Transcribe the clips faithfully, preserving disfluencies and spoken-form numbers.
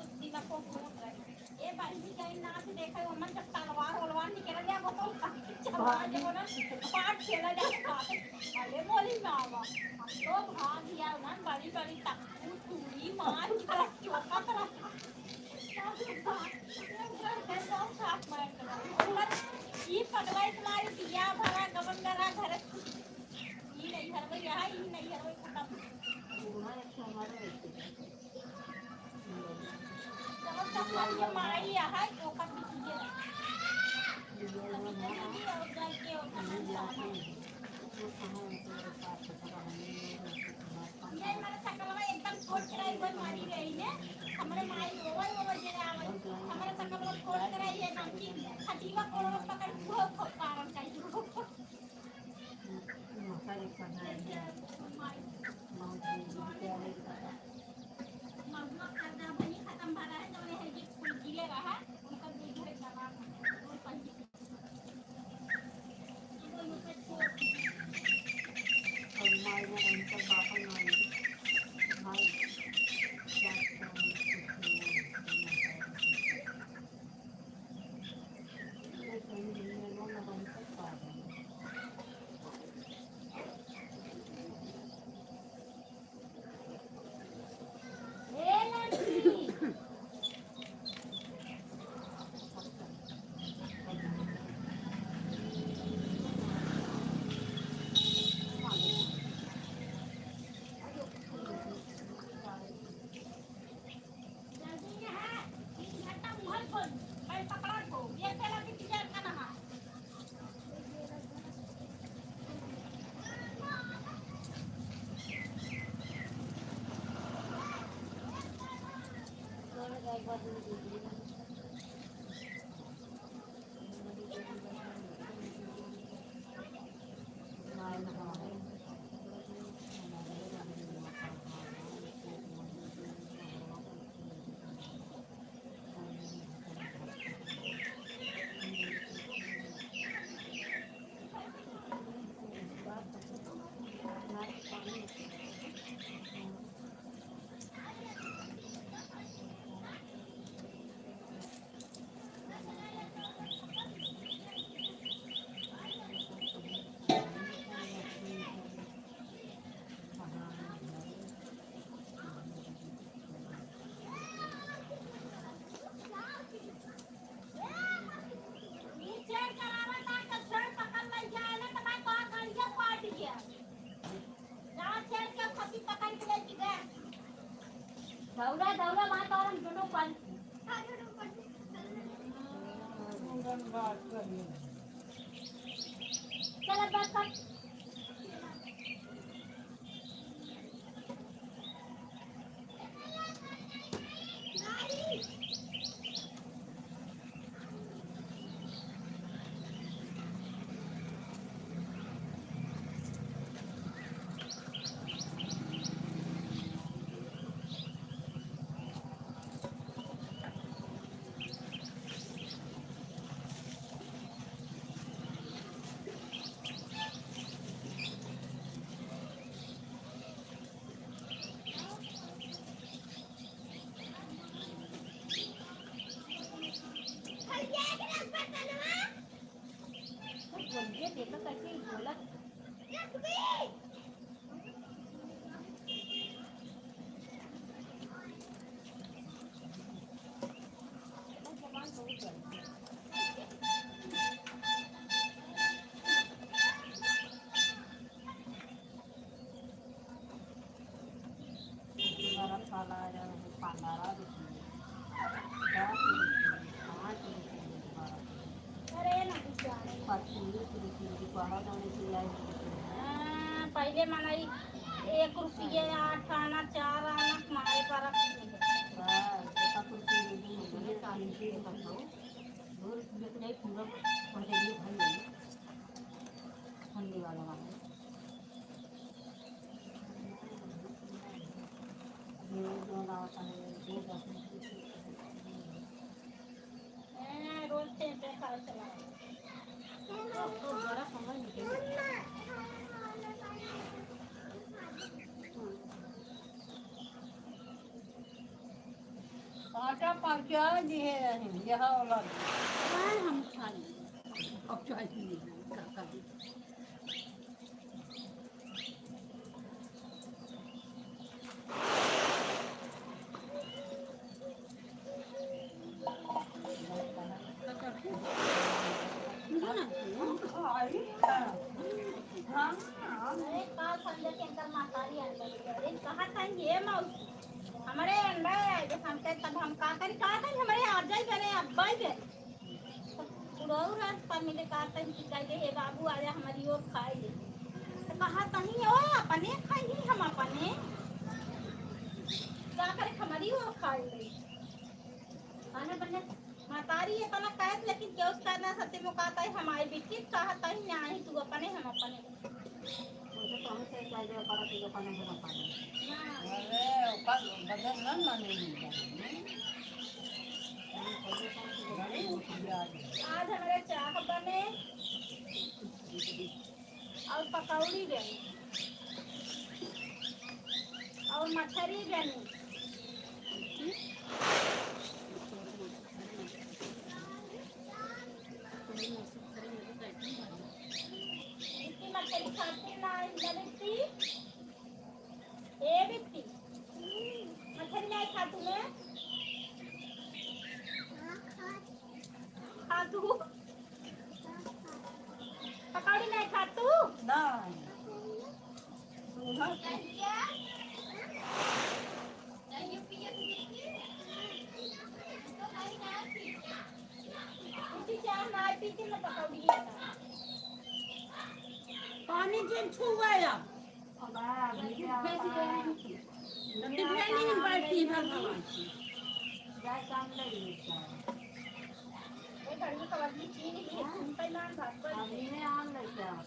कुछ दिमाग को घूम रहे। ए बहिनी, कहीं नाच देखे, ओमन जब तलवार ओलवार निकल जाए, वो तो चलवा दे, वो ना पाट खेला जाए, पाट। अरे बोली ना, हम तो भाग गया ना, बड़ी बड़ी तख्तू, चूड़ी, मार की तरह चौका तरह। ई पगला तुम्हारी बिया भरा, गबन करा, घर ई नहीं हरवे, यहाँ ई नहीं हरवे, खत्म। जब तक ये माई यहाँ है, तो कब भी चीजें रखें। और जाके और कहाँ जाना है। ये हमारा सकलवा एकदम कोट कराई हुई मारी गई है। हमारे माई रोवल रोवल जे आवे। हमारा सकलवा कोट कराई है, नाम की खटीवा कोड़वा पकड़ के वो खो पारन चाहिए। दौड़ा, दौड़ा, वहाँ तो हम दोनों पल। चल, अब बस कर। गरम मसाला है, पाँच रुपये, दस रुपये, पाँच रुपये, बारह रुपये। अरे ना कुछ जाने। पच्चीस रुपये की कहा जाने की लाई। हाँ, पहले मनई एक रुपये आठ आना, चार आना, मारे पर बस, दस रुपये में भी नहीं, चालीस रुपये बताओ। दो रुपये तो नहीं, पूरा पहले ये भर लेंगे। ठंडी वाला वाला। आटा पहुँचा दिए हैं, यह वाला। हाँ, हम खा लेंगे। अब चाय पी लेंगे, का, का। अरे, काल संजय के अंदर महतारी अंडा दे दे। अरे, कहा था ये मौसी, हमरे अंडा है, जब हम कहे, तब हम का करी, कहा था हमरे आ जाई करे, अब बाई करे। बुढ़ऊ रहत पर मिले कहत हन कि कह दे, "हे बाबू, आजा हमारी ओर खाए ले।" तो कहत हन, "ओ, अपने खाई, हम अपने। का करे, हमारी ओर खाए ले।" खाना बने। महतारी ये तना कहत, लेकिन केहू से कहत ना, सत्य में कहत है, "हमारी बेटी कहत है, नाही तू अपने, हम अपने।" मुझे तो हमसे क्या जो पड़ा, तू अपने, हम अपने। अरे, ओकर बदल ना माने। आज हमरे चाह बने और पकौड़ी बने और मछरी बने। इतनी मछरी खाती ना, ना बिट्टी। ए बिट्टी, मछरी नहीं खा तू ना? खा तू? पकौड़ी नहीं खा तू? नहीं। बिट्टी चाह ना पीती ना पकौड़ी है। पानी जिन छुआ या। नदी भेली बाल्टी भर भगवान। जाए काम लगी जाए। ए, गर्मी का वजह चीन ही है, हाँ? तुम पे नाम भाग पर अभी मैं आम लेके आओ।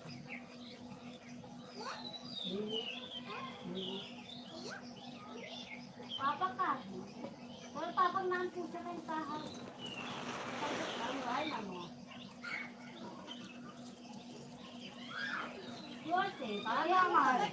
पापा का है? तोर पापा का नाम पूछे में का है? हम भाई ना हो। जोर से, बाबा हमारे।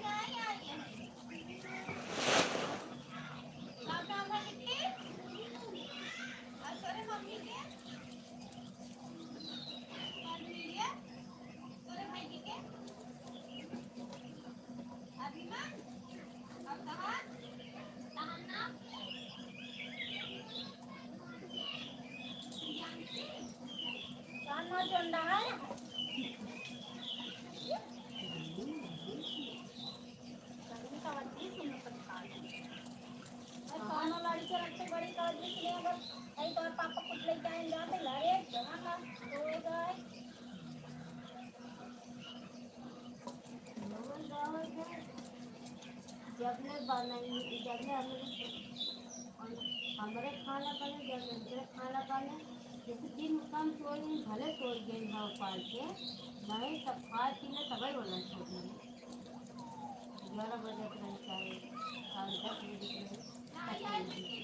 गर्मी का वजह से मतलब खा ले। और कौनो लड़की रखते बड़ी काळजी से, अगर कहीं तोर पापा कुछ लेके आए जाते, अरे जगह ना हो जाए। जब ले बनाई, जब ले हम, हम, हमरे खाना बने, जब उनके खाना बने, जैसे दिन कम सोई, भले सोई गई है पाँच छः, नहीं, सब खाए पी ले, तबे वाला छोड़ देंगे। ग्यारह बजे के रहे, चाहे, चाहे दस बजे के रहे, तब सोई गई।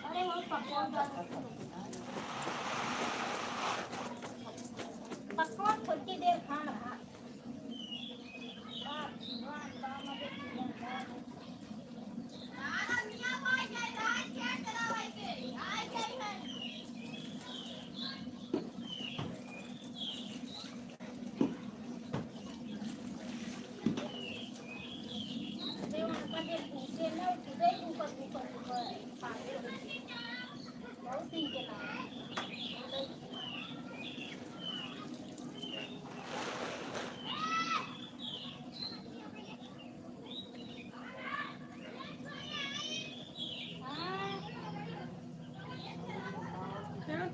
अरे वो पकवान, पकवान थोड़ी देर खाना।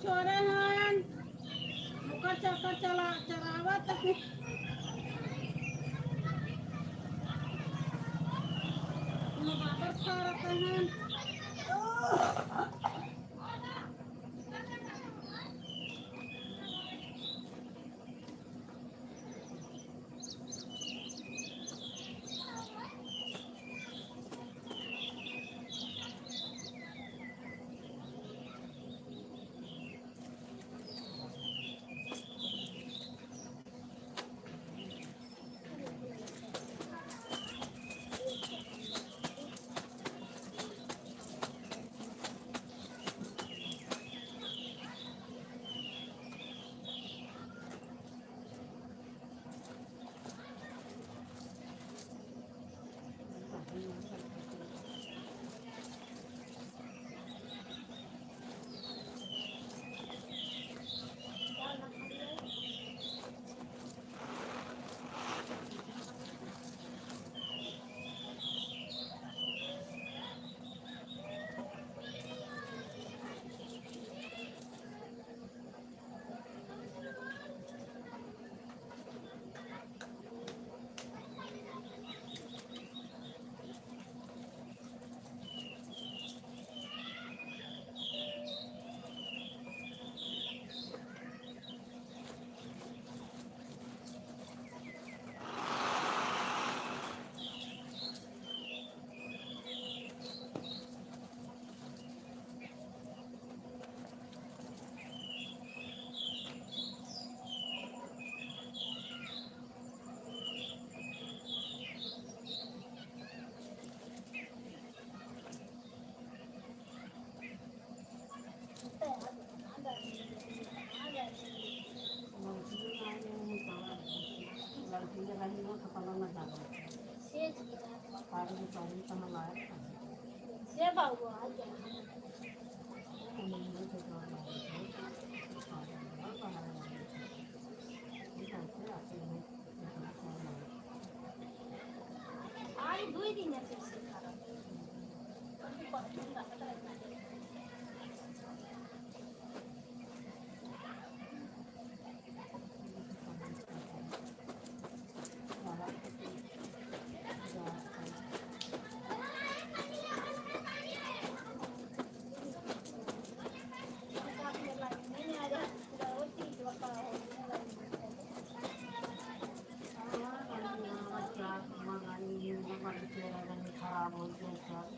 चोरे हन, ओकर चक्कर चला, चलावत। बाबर खा रहते हैं। ए बाबू, आ जा। आई दुई दिन से खराब। खराब हो गया सर।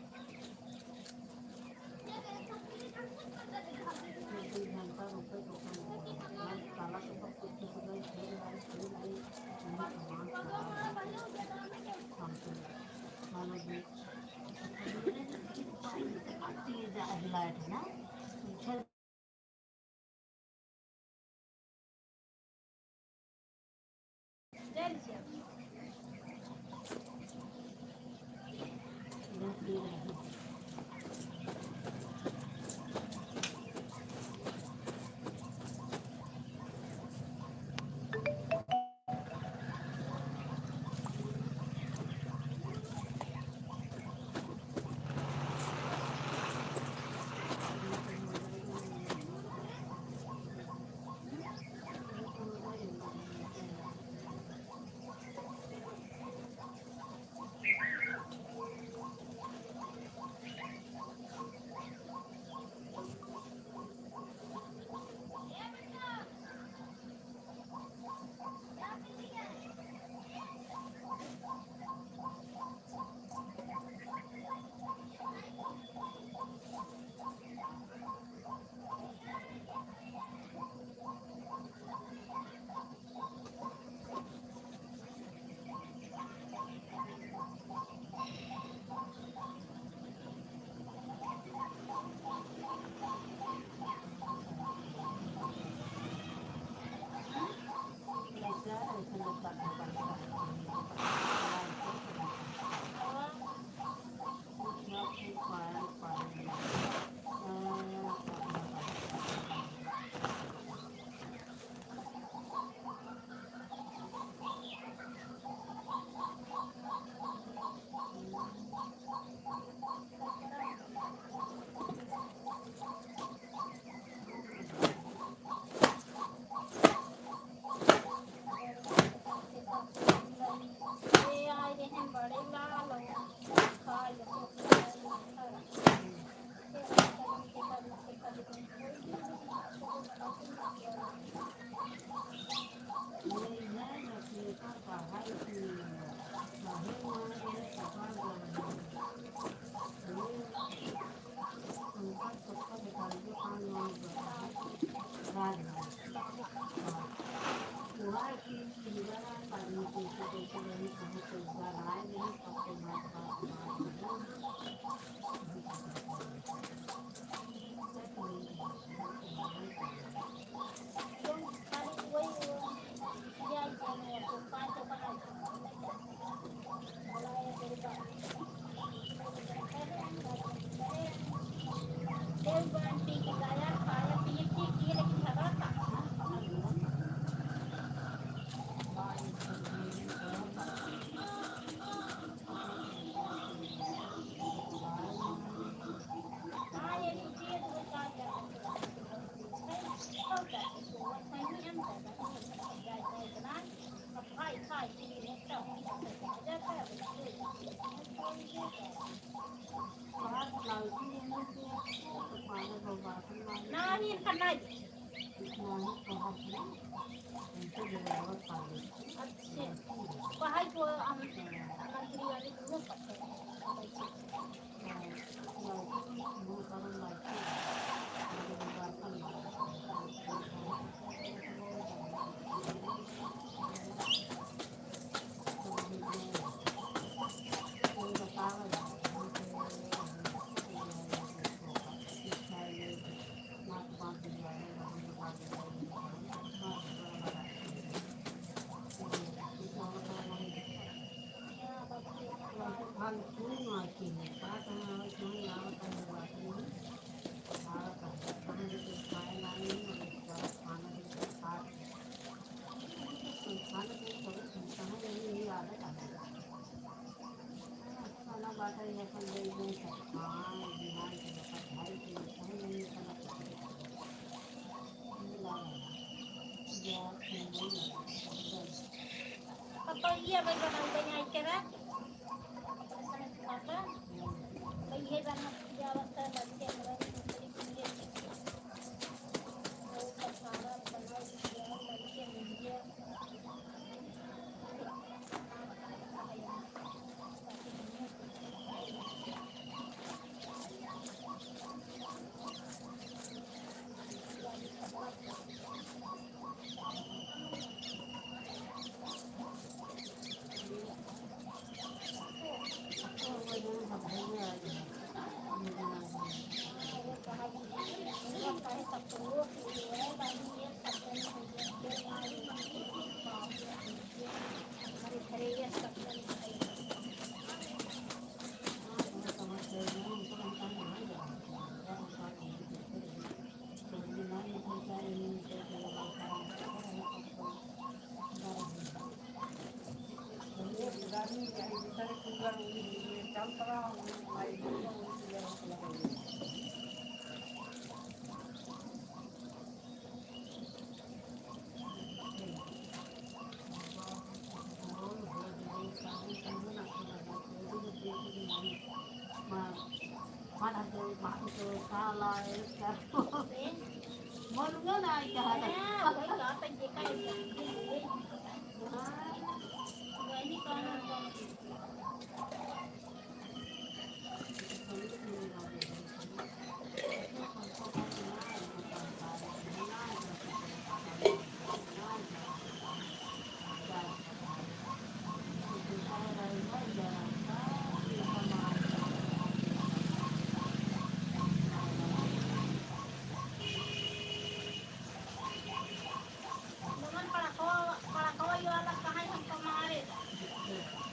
जवन पड़कवा, पड़कवा वाला कहाँ हमको मारे।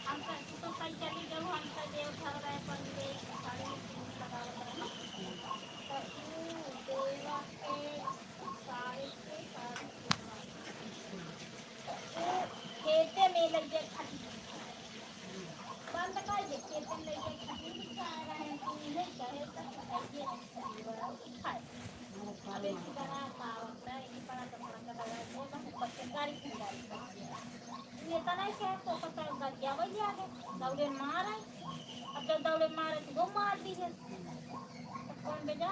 हम कह, "तू तो कहीं चली जाऊ, हम तो देवघर गए, पंडित, साड़ी लगावत रहे ना।" तो ऊ देवा के साड़ी के, साड़ी के, ऊ खेते में लग गए खटी। बंद कर दे, खेते में लग गए खटी, चाह रहे हैं, तू इन्हें कहे तो खटाइए नहीं खटी, बड़ा खाए। अब एक बारात आवत रहे, ई पड़ा तो पड़ा तो लगा दे, बस ऊपर से गाड़ी खिंगारी करती है। ये तो नहीं कहे तो पता लग गया, वही आ गए, दौड़े मारे। अब जब दौड़े मारे तो वो मार दी है। तो कौन बेजा?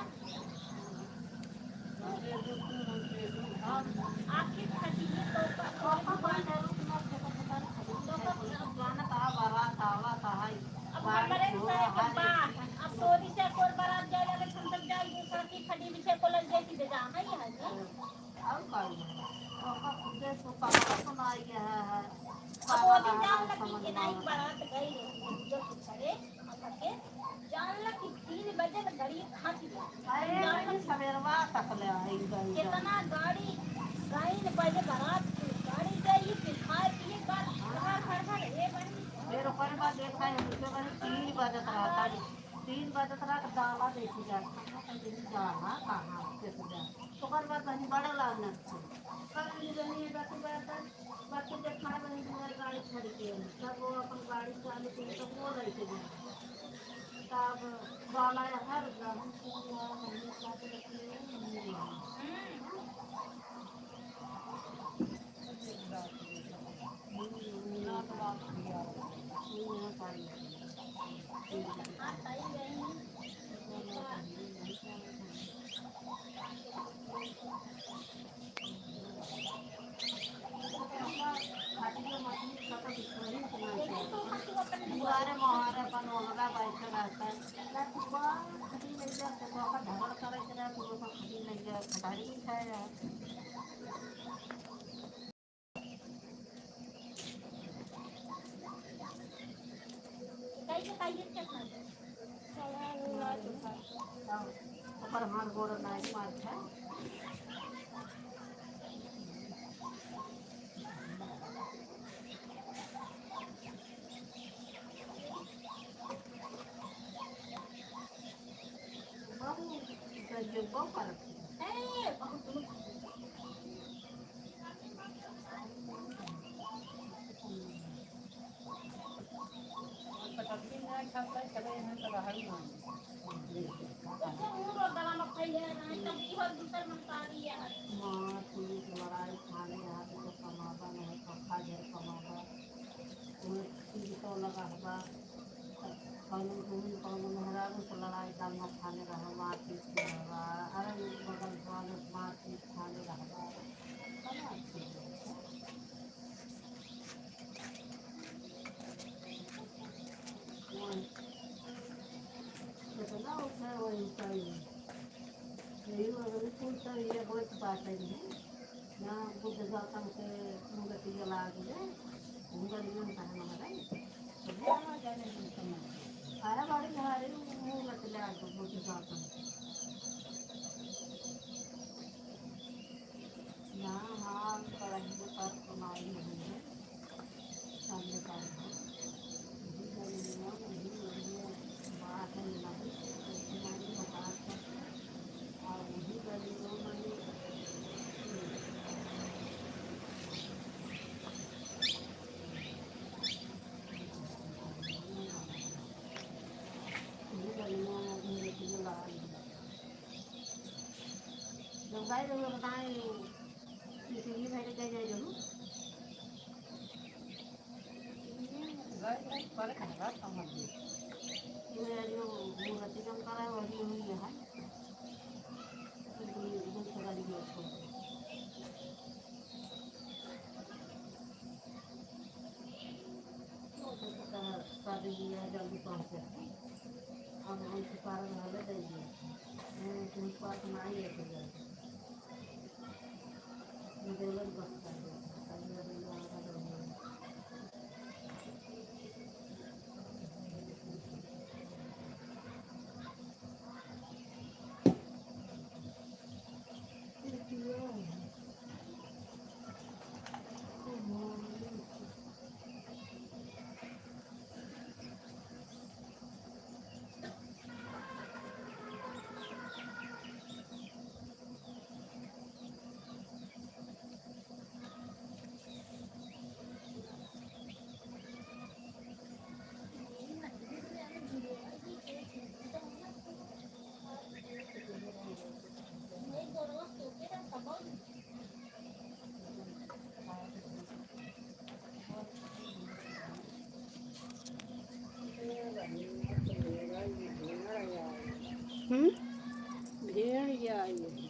आखिर खटिए तो का, तो का, तो का, अब हमरे सारे के बात, अब सोरी से कोर बारात जाए लगे, हम सब जाए, दूसरा की खटी बिछे को लग जाए कि बेजा, है, है, है। और का है? तो का खुदे तो पागल तो ना आई है, है। अब वो दिन जान लगी कि नहीं, बारात गई रही, जो कुछ करे, अब के जान लग कि तीन बजे में गाड़ी खाती है। अरे, जान लग सवेरवा तक ले आई गई। कितना गाड़ी, तीन बजे बारात की गाड़ी गई, फिर खाए पिए के बाद घर, घर, घर, ये बनी। फिर ओकर बाद देखा है, उनके बनी तीन बजत रहा था। तीन बजे तक डाला देखी जात, हम कहीं डाला कहाँ, कैसे जाए? ओकर बाद बहिन बड़ा लाल नट से। कल भी बहिन ये बात, बात, बात के देखा बहिन तुम्हारी गाड़ी छोड़ के, तब वो अपन गाड़ी चालू की, तो वो रही के गई। तब डाला है हर गाड़ी, तो वो बहिन साथ रखी है, नहीं रही। दुआरे मोहारे अपन ओहरा बैठे रहता है। तो ओकर झगड़ करे के रहे, तो ओकर खटी लग गया, खटारी बिछाया। ओकर हाथ गोड़ नाई मारत है। बहुत गजब करत है। ए, बहुत मार पीट लड़ाई खाने यहाँ पे तो कमाबा नहीं, पक्का घर कमाबा। तुम्हें तीन सौ लगा हुआ, कौनो, कौनो मेहरारू से लड़ाई खाने रहा, मारपीट के रहा, अरे बगल वाले मारपीट खाने रहा। वही। जितना होता है, वही सही है। यही वाला भी फूल सही है, कोई तो बात नहीं है। ना बुद्ध गौतम के मूर्ति जला दिए, उनका नियम कहना है। आया बड़ी हमारे मूर्ति जला दो, बुद्ध गौतम। यहाँ हाल कढ़ाई में पर कमाई नहीं है। सामने का है। वही गली में, वही, वही बात है, वही, वही हमारी बात है। और वही गली में, वही वही गली में, वही गली में। जब गाय रहुआ बताएं, इसीलिए भाई के कह जाए रहू। गाय, गाय, पर कहाँ समझ गई? ये जो मूर्ति कम करा है, वही हुई है। ये, ये तो गाड़ी की उसको। वो तो पता है, शादी भी है, जल्दी पहुँचे। अब उनके कारण हमें दे दिए। हम्म, तुम पास ना ही लेके जाए। हम्म? भेड़ या ये।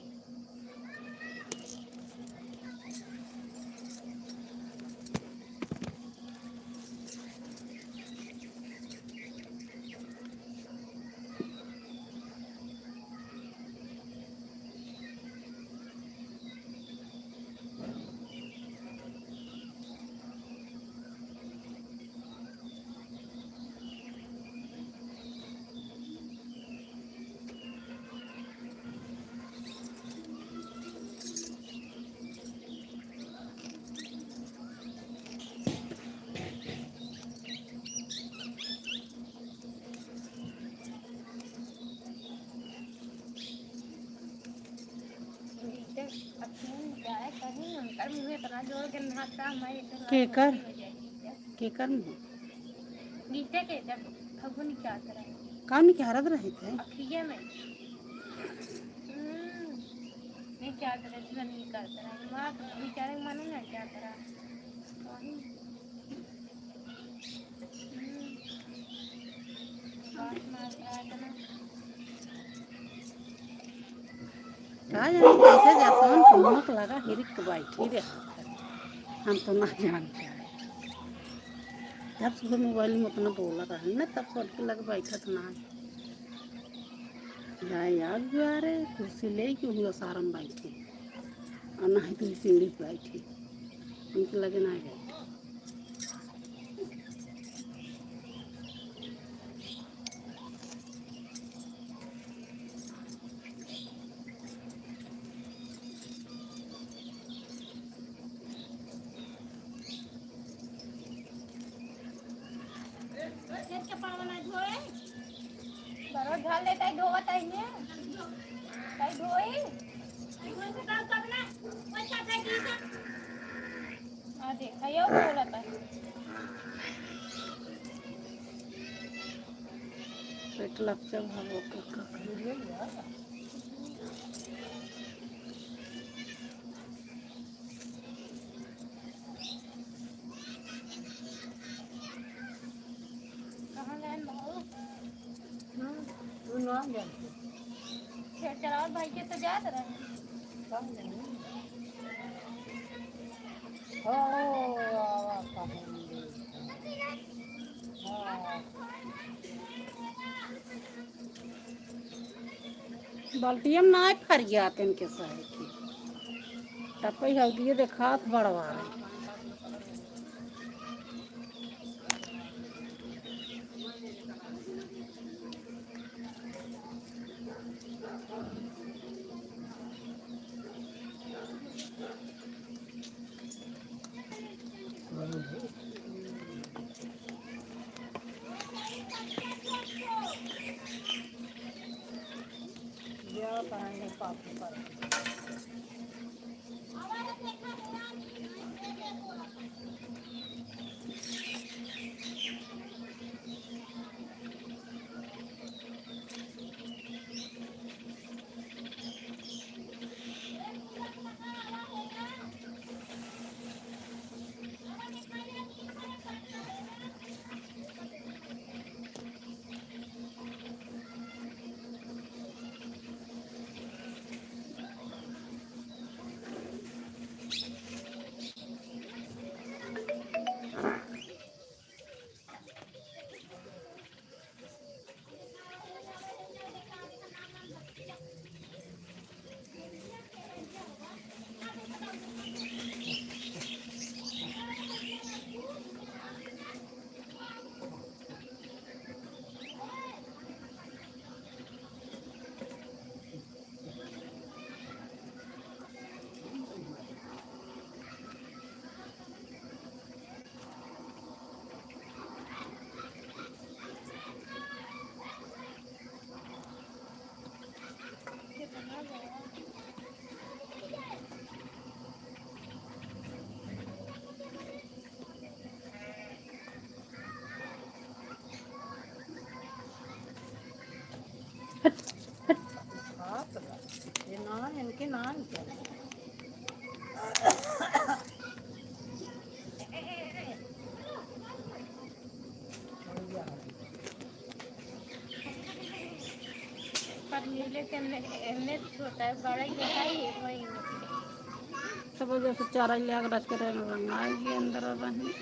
केकर? केकर मुँह? नीचे के जब फगुन क्या तरह। का निकहरत रहित है? अखिया में। हम्म, नहीं क्या तरह, जीवन नहीं करता रहा। माँ तो बेचारे के माने ना क्या तरह। वही। हम्म। बात मार रहा था ना। का जाने कैसे जैसन कुमुक लगा हिरिक के बैठी रहे। हम तो ना जानते हैं। जब सुबह मोबाइल में अपना बोला रहे ना, तब से उनके लगे बैठत ना है। जाए यार दुआरे, कुर्सी ले के हुआ सारम बैठी। और ना ही तो सीढ़ी पे बैठी। उनके लगे ना बैठी। खेत के पावन है धोए। बरो झाल ले ताई धोवत आई ने। ताई धोई। आ देख, यो बोलत है। पेट लपचल हवा के का करी। कहाँ गए बाबू? हम्म, खेत चलावत भाई के तो जात रहे। हो, आवा कहूँ। हाँ। बाल्टियम ना फरियात इनके सहे की। टपई हौदिये देखात बड़वा रहे। हट, हट। हाँ, तो ये ना, इनके ना, इनके ना। पर नीले के ने-, एने छोटा है, बड़ा ही है, वही में। सब जैसे चारा ले आके रच के रंगाई के अंदर रही।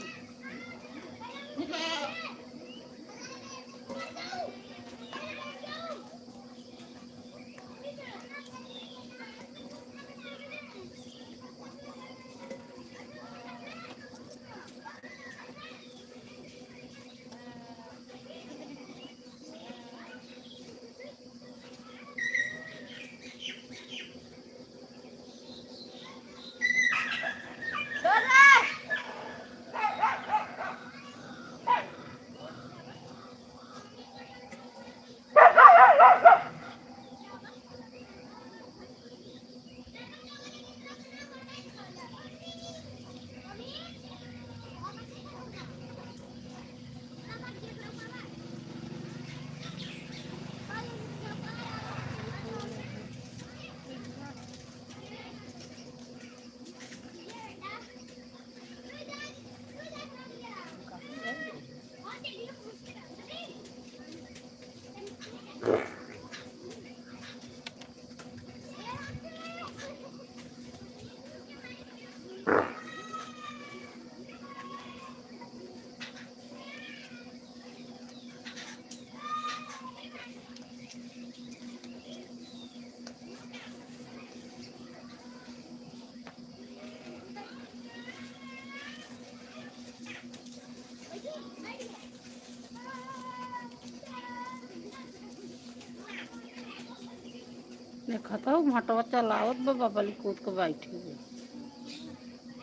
देखत हौ, भटवा चलावत बा, बबली कूद के बैठी बा।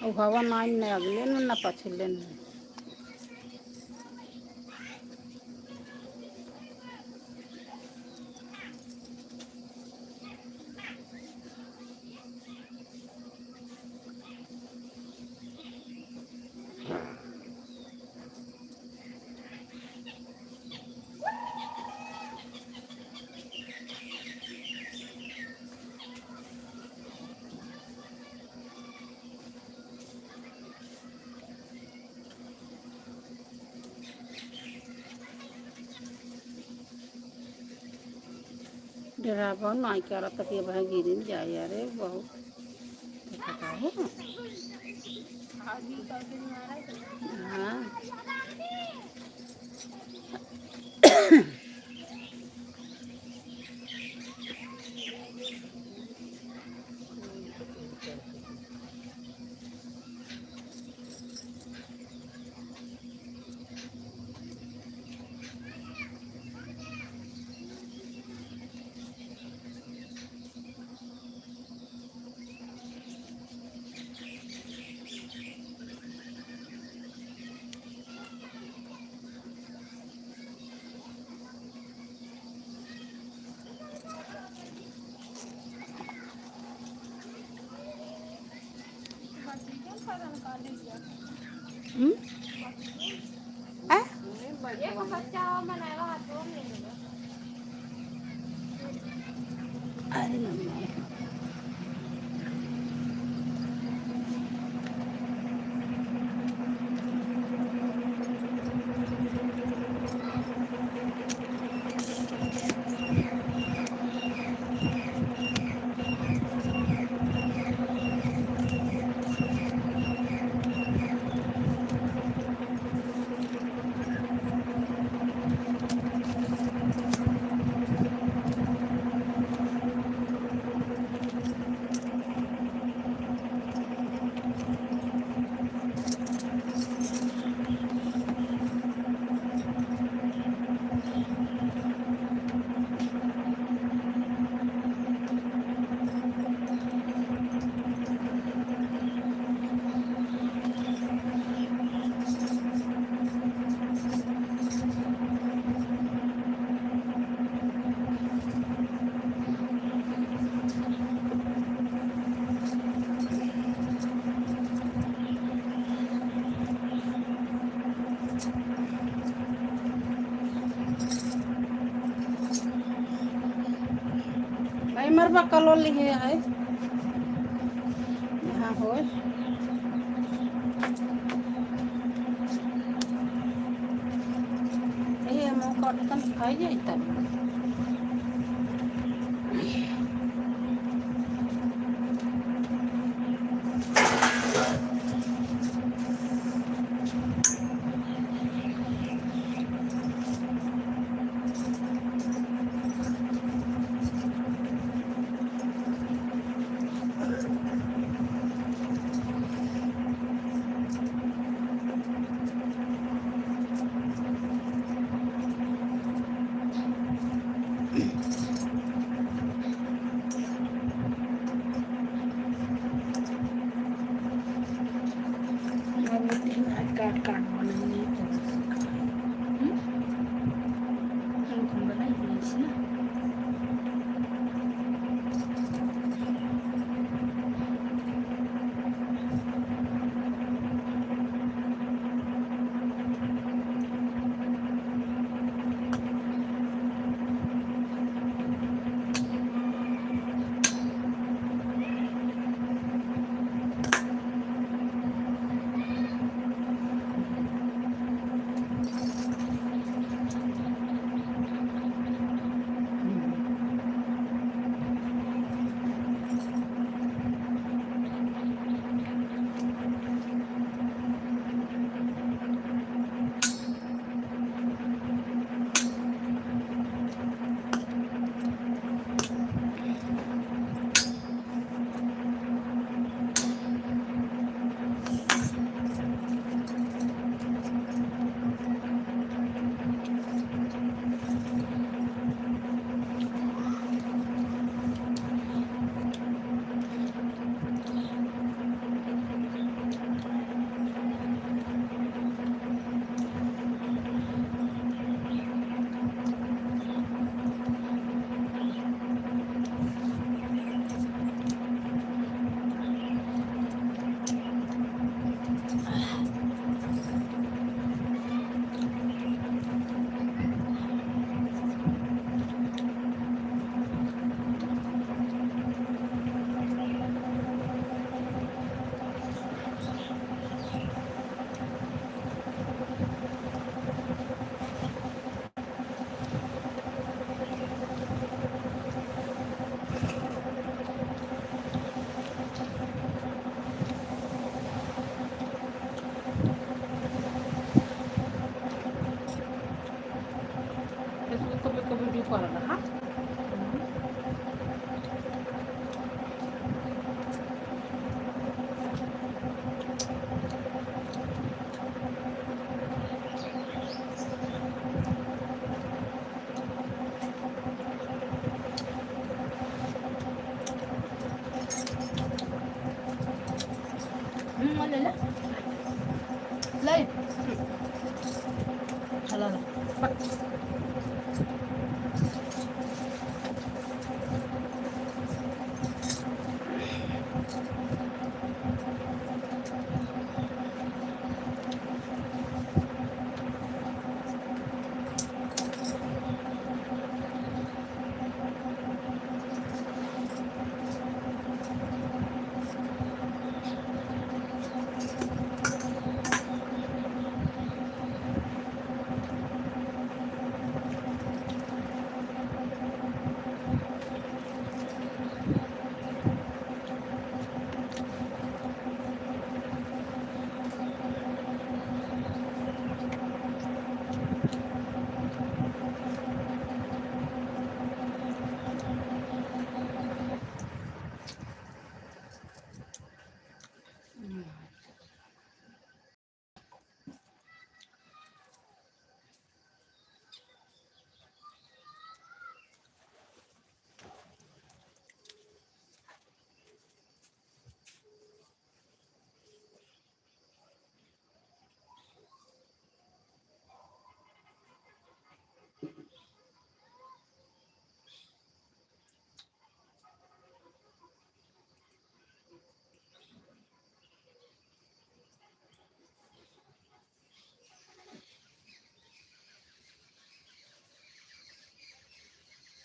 अउ हवा नाई न अगले न, न पछिले न। डरावा नाई करत कि अब गिरिन जाए। अरे बहुत देखा का है। हाँ। हम्म? आ? अरे मम्मी। भाई, मरबा कलो लिहे है। यहाँ होय। ये हम काटतन खाई जाई तब।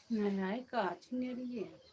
नहीं आए, काची नहीं रही है।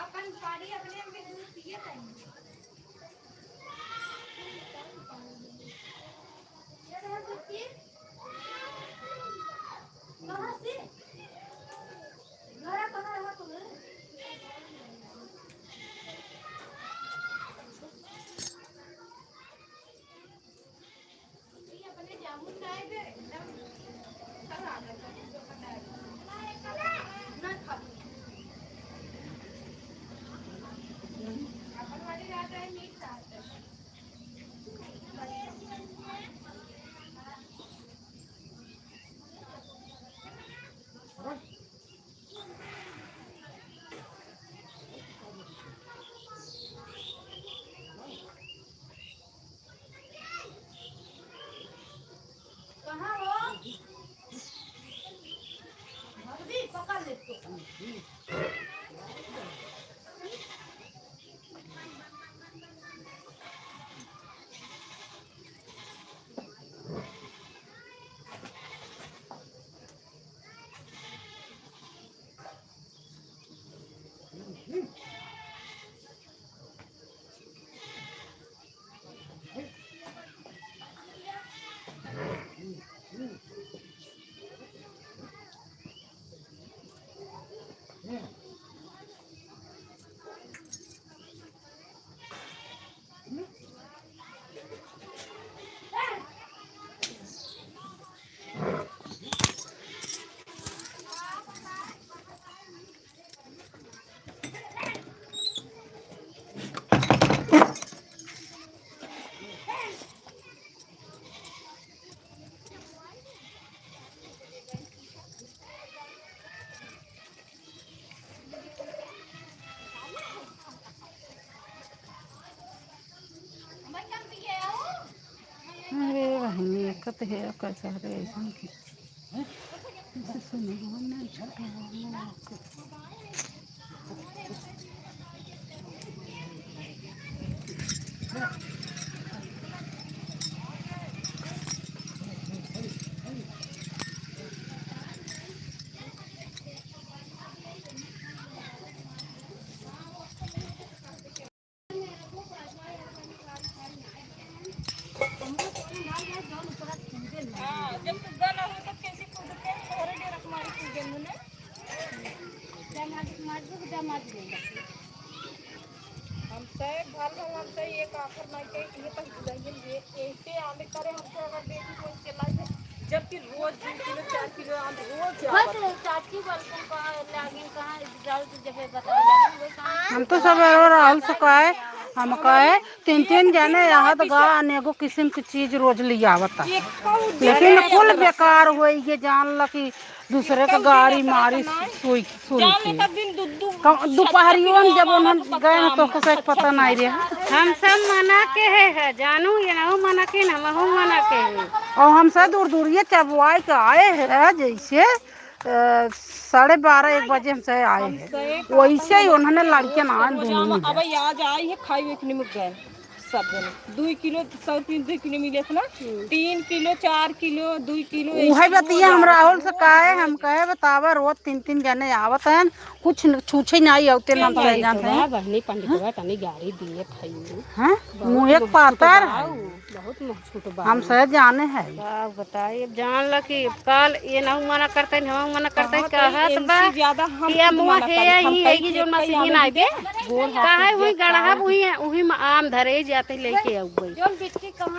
अपन पानी अपने आप में दूध पिए तनी। ये रहा दूध पी। कहाँ से? घरा कहाँ रहा तुम्हें? कहाँ हो? भगवी, पकड़ ले इसको। अरे बहिनी, एक तो है, कैसा रे, ऐसा की। जैसे सुनो, वो नहीं छूटे, वो नहीं। हाँ, जब तू गल हो तब कैसे कूद के तोहरे डेरा कुमारी कूद गए ने? हम से भल हम से एक आखर नहीं के ये पहिल गई ये ऐसे आंदे करे हमसे अगर बेटी को चलाई है, जबकि रोज दो किलो, चार किलो आम रोज बस आवत। चाची बलकुल का लागिन कहाँ जाओ तो जब बता हम तो सब रो रहल से कहे, हम कहे, तीन तीन जने यहाँ तो गा अनेको किस्म की चीज रोज ले आवता, लेकिन कुल बेकार होई, ये जान ल कि दूसरे का गाड़ी मारी सुई सुन के। कम-, दोपहरियो में जब उन्हन गए हैं तो ओकर से पता नहीं रहे। हम सब मना के है, है, जानू ये ना मना के ना, हमहू मना के है। और हम सब दूर दूर ये चबवाई के आए हैं, जैसे, अ, साढ़े बारह एक बजे हम सब आए हैं, वैसे ही उन्होंने लड़के ना दोनों। अब आज आई है, खाई एक निमुक गए। सब जने दुई किलो, सौ रुपये में दुई किलो मिले थे ना, हम्म। तीन किलो, चार किलो, दुई किलो, उहे एक किलो बतिया हम लागे। राहुल से कहे, हम कहे, "बतावा, रोज तीन तीन जने आवत हैं, कुछ न-, छूछे नहीं आवते ना, हम नहीं, चले जाते हैं।" बा, बहनी पंडित बा, तनी गाड़ी दिए खाई। हाँ? बहुत मुँह एक मुँह छूट पातर बा, है। बहुत मुँह छूट बा। हम सह जाने हैं। का बताई, अब जान ला कि काल ये ना मना करते, हम मना करते, कहाँ तो कहत बा इनसे ज्यादा हम कि खुद अमुआ मना हे करी, हम ही कई है कि जो खेत का मशीन आवे आगे दे, गोड़ हाथ काहे टूट वही जाता गड़हा है। वही है, वही में आम धरे जाते लेके आउबे।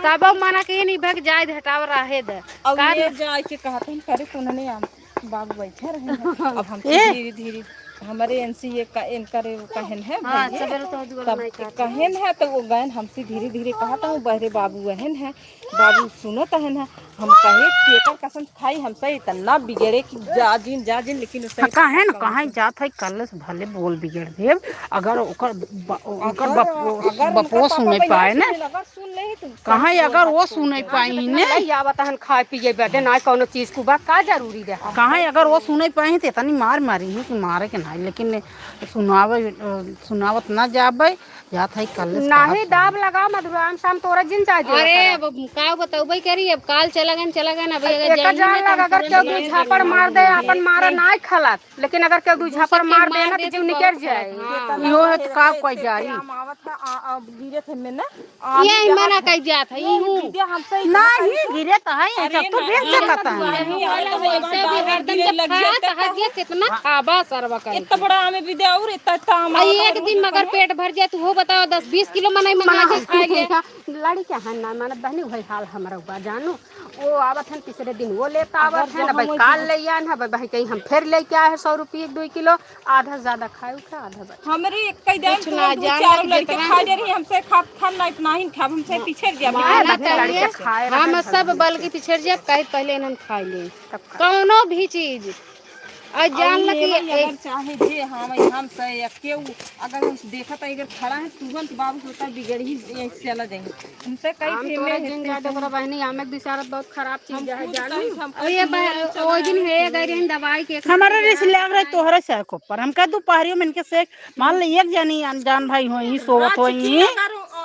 तब मना के नहीं भग जाए, हटाव रहे दे। अब का ये जाए के कहत हम करे तो उन्होंने आम बाबू बैठे रहे हैं। अब हम ए! धीरे धीरे हमरे एनसी ये का, इनकर एगो कहन है हाँ, भैया। सबेरे तो दुआर तब नहीं कहत कहन है तो वो गयन हमसे धीरे धीरे कहत हूँ, बहरे बाबू अहन है, बाबू सुनत अहन है। हम कहे केकर कसम खाई, हमसे इतना बिगड़े कि जा जिन, जा जिन, लेकिन उससे हाँ, काहे न, कहाँ जात है, कल से भले बोल बिगड़ देब। अगर ओकर ब-, ओकर अगर, बप-, अगर बपो उनका सुने पापा पाए यही ना, सुने, अगर सुन ले तो कहाँ अगर वो सुने पाई ने? नहीं आवत हन खाए पिए बदे, ना कौनो चीज को बा, का जरूरी रहे? कहाँ अगर वो सुने पाई तो इतनी मार मारी है कि मारे के नहीं, लेकिन सुनावे, अ, सुनावत ना जाबे, जात है कल से नहीं। दाब लगा मधुराम, शाम तोरा जिन जाए दे अरे, ओकरा। अब का बतौबे करी, अब काल चला गन, चला गन, अब अगर एक जान लगा, अगर केहू दू झापड़ मार दे, अपन मारा ना खलत, लेकिन अगर केहू दू झापड़ मार दे ना, तो जीव निकल जाए। हाँ। इहो है तो का कोई जाई? आम आवत है, आ, आ, गिरे थे में ना, आम ये ही मना कही जात है, ये ही हूँ। विद्या हमसे ही नहीं, गिरे तो है, अरे सब तो ना, बेच सकता है। नहीं, अरे तो वैसे भी हरदम जब खात है, ये कितना खाबा सरवा का। इतना बड़ा आम है विद्या, और इतना, इतना आम आ, आवत है एक दिन रोज मगर पर। पेट भर जाए, तू हो बताओ, दस बीस किलो मनई मंगा के खा ले। लड़ी के हन ना मानत बहनी, वही हाल हमरा हुआ जानू। वो आवत हन तीसरे दिन, वो लेता आवत हन, भाई काल ले आन है, भाई कहीं हम फिर लेके आए हैं सौ रुपये एक दो किलो, आधा ज्यादा खाए उठा, आधा बच। हमरे एक कई दिन कुछ ना दो जान चार लग लड़के जितना खा ले रही, हमसे खात खान ना इतना ही खाब, हमसे पीछे जा माना बिना चाहिए। लड़के खाए हम रहे सब बल के पीछे जब कहे पहले इन्हन खा ले तब का। कौनो भी चीज। और जान और ल कि लेवे ए- अगर चाहे जे, हाँ, भाई, हम से या केहू अगर हम देखत है, अगर खड़ा है, तुरंत बाबू होता बिगड़ ही, ये चला जाएंगे। हमसे कई हम फेमे तोरा है जिन से जाए तो ओकरा बहनी, आम एक बिसारत बहुत खराब हम चीज है, खुद जानू। कहीं हम अब ये कहीं बह-, चला ओ दिन जाए, है, गई रहन दवाई के हमारा रिस लाग रही तोहरा से को पर हम कह दोपहरियों में इनके से मान ले एक जनी अनजान भाई होई, सोवत होई।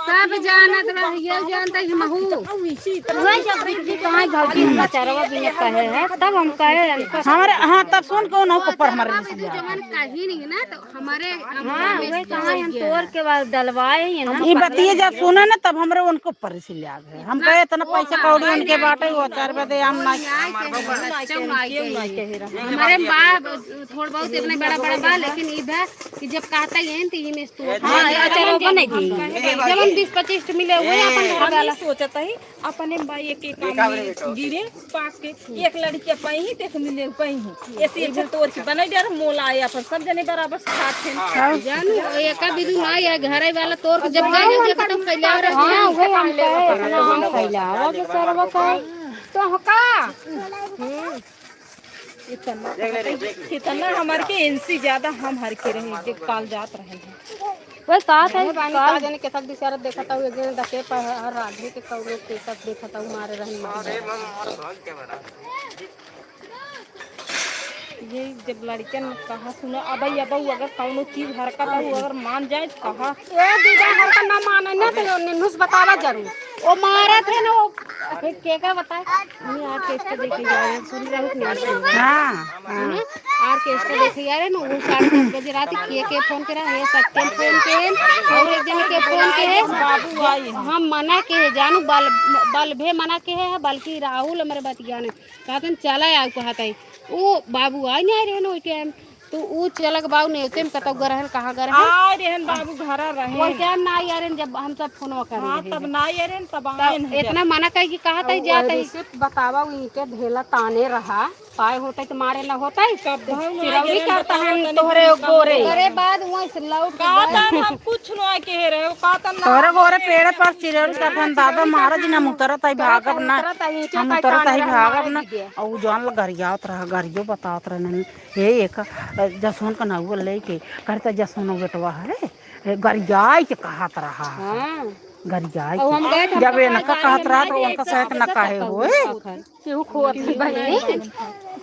सब जानत रह, ये जानते ही महू। वही जब बिजली कहाँ घर की बचारवा बिना कहे है, तब हम कहे इनको। हमारे, हाँ, तब सुन के उन्हों को पर हमारे रिस लाग। जवन कहीं नहीं ना, तो हमारे, हाँ, हमारे वही कहाँ हम तोड़ के बाद डलवाए ही ना। ये बतिये जब सुना ना, तब हमरे उनको पर रिस लाग है। हम कहे इतना पैसा कौड़ी उनके बाटे, वो चार बजे हम ना। हमारे बा थोड़ बहुत इतने बड़ा बड़ा बा, लेकिन ई बा कि जब कहता ही है, तो ई में तो हाँ, ये अचार बने दी। जवन बीस पच्चीस मिले हुए अपन घर वाला। सोचता ही अपने बा एक एक आम गिरे पाक के एक लड़की पही देख मिले पही। ऐसे अच्छा तोर के बने डर मोला आया पर सब जने बराबर खात हैं। जानू, एका बिदु ना या घरे वाला तोर के जब जाए जब खत्म कर ले रहे। हाँ, वही हम कहे, इतना हम फैलावा के सरवा का। तो का? हम्म। इतना, इतना हमार के इनसे ज्यादा हम हर के रहे, जब काल जात रहे हैं। वही का था, नहीं, बानी काल का जाने के सब दिसारत देखत हूँ, एक दिन दके पर हर राधे के कौनो के सब देखत हूँ, मारे रहन मारे। ये जब लड़कन कहा सुना, अब, अब अगर कौनो चीज हरकत हो, अगर मान जाए, तो कहा। ए, दीदा हरकत ना माने ना, तो निन्हुस बतावा जरूर। वो मारत है ना, वो के, के का बताए? नहीं, orchestra देखे जा रहे हैं, सुन रहे हो कि नहीं सुन रहे हो? हाँ, हाँ। सुनो, orchestra देखे जा रहे हैं ना, वो साढ़े दस बजे रात के, के फोन करा है, सत्यम फोन के है, और एक जन के फोन के है। बाबू आई है। हम मना के है, जानू, बल, बल भे मना के है, बल्कि राहुल हमारे बतिया ने, कहतन चला आओ, कहत है। वो बाबू आई नहीं रहे ना वही टाइम, तो ऊ चलक बाऊ नेवते में कतौ गए रहन, कहाँ गए रहन? आए रहन बाबू, घरा रहे। वही टाइम ना आए रहन, जब हम सब फोनवा करे हाँ, रहे तब हैं। ना आए रहन, तब तब आए न इतना जब। मना कही कि कहा तई और जात है। रिसिप्ट बतावा, इनके ढेला ताने रहा, पाए होते तो मारे न होते। कब हम ना चिरौरी आए रहन, करता बतावा है तनी तोहरे कुछ गोरे। कहो। करे बाद वहीं से लौट कहा गए। था हम कुछ ना कहे रहे, कहा था ना तोहरे गोरे पेड़ पर चिरौरी करता हम, दादा महाराज ना उतरत है, भागब ना। उतरत है, ईंटे हम का उतरत ताने है, रहा, भागब मारे ना। दीदी। और उ जान ल गरियावत रहा, गरियो बतावत रहे नहीं। हे एक, अ, जसवन का नाउआ लेके, कहता जसवन बेटवा है, ए, गरियाई के कहत रहा है। हाँ। गरियाई और हम के। गए थे, जब हम इनका कहे कहत रहा तो हमारे उनका एक सहित न कहे होए। केहू खोती बहिनी।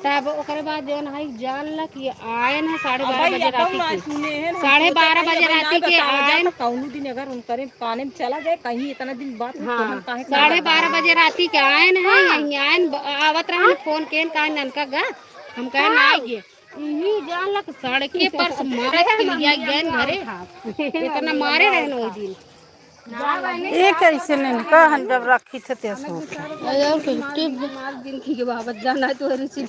तब ओकरे बाद जौन है, जान ला कि आयन है साढ़े बारह बजे राती के। साढ़े बारह बजे राती के आयन। कौनो दिन अगर उनकरे काने में चला जाए, कहीं इतना दिन बात हाँ, साढ़े बारह बजे राती के आयन है, यहीं आयन, ब-, आवत रहन, फोन केन, कहा ननका गा, हम कहे ना आइए। इही जान लक सड़के पर से मार के लिया गया घरे। इतना मारे रहन ओही दिन। ये कैसे नहीं कहन जब रखी थे ते सोच। अरे कुछ टिप हमार जिंदगी के बाबत जाना है तो रिसिप्ट